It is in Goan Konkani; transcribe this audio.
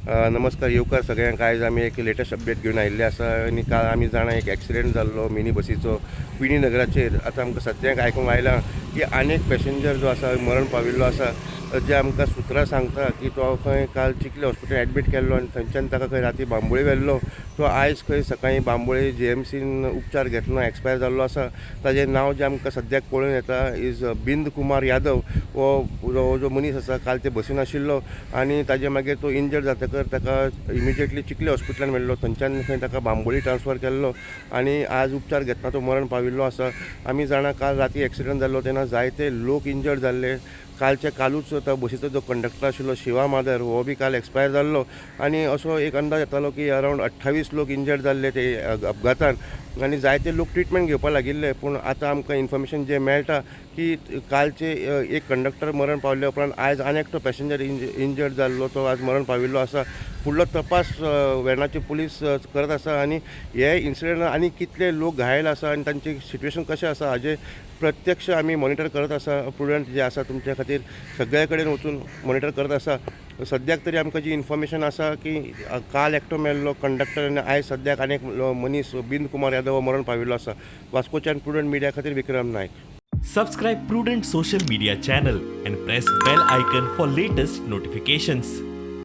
नमस्कार, येवकार सगळ्यांक. आयज आमी एक लेटस्ट अपडेट घेवन आयिल्ले आसा आनी काल आमी जाणा एक एक्सिडेंट जाल्लो मिनी बसीचो क्विनी नगराचेर. आतां आमकां सद्याक आयकूंक आयलां की आनीक पॅसेंजर जो आसा मरण पाविल्लो आसा. जे आमकां सुत्रां सांगता की तो खंय काल चिखले हॉस्पिटल एडमीट केल्लो आनी थंयच्यान ताका खंय राती बांबोळे व्हेल्लो. तो आयज खंय सकाळीं बांबोळे जीएमसीन उपचार घेतना एक्सपायर जाल्लो आसा. ताजें नांव जें आमकां सद्याक कळून येता is बिंद कुमार यादव. हो जो मनीस आसा, काल ते बसीन आशिल्लो आनी ताजे मागीर तो इंजर्ड जातकर ताका इमिजिएटली चिखले हॉस्पिटलान व्हेल्लो. थंयच्यान खंय ताका बांबोळी ट्रान्सफर केल्लो आनी आज उपचार घेतना तो मरण पाविल्लो आसा. आमी जाणा, काल राती एक्सिडंट जाल्लो तेन्ना जायते लोक इंजर्ड जाल्ले. कालचे कालूच तो बसीचो जो कंडक्टर आशिल्लो शिवा मादर, हो बी काल एक्सपायर जाल्लो आनी असो एक अंदाज येतालो की अरावंड 28 लोक इंजर्ड जाल्ले ते अपघातान आनी जायते लोक ट्रिटमेंट घेवपाक लागिल्ले. पूण आतां आमकां इन्फॉर्मेशन जें मेळटा की कालचे एक कंडक्टर मरण पावल्या उपरांत आयज आनी एकटो पॅसेंजर इंजर्ड जाल्लो, तो आज मरण पाविल्लो आसा. फुडलो तपास वेर्णाचे पुलीस करत आसा आनी हे इन्सिडंट आनी कितले लोक घायल आसा आनी तांचे सिट्युएशन कशें आसा हाजें प्रत्यक्ष आमी मॉनिटर करत आसा. प्रुडंट जे आसा तुमच्या खातीर सगळे कडेन वचून मॉनिटर करत आसा. सद्याक तरी आमकां जी इन्फॉर्मेशन आसा की काल एकटो मेल्लो कंडक्टर आनी आयज सद्याक आनी एक मनीस बिंद कुमार यादव हो मरण पाविल्लो आसा. वास्कोच्यान प्रुडंट मिडिया खातीर विक्रम Naik. Subscribe Prudent Social Media channel and press bell icon for latest notifications.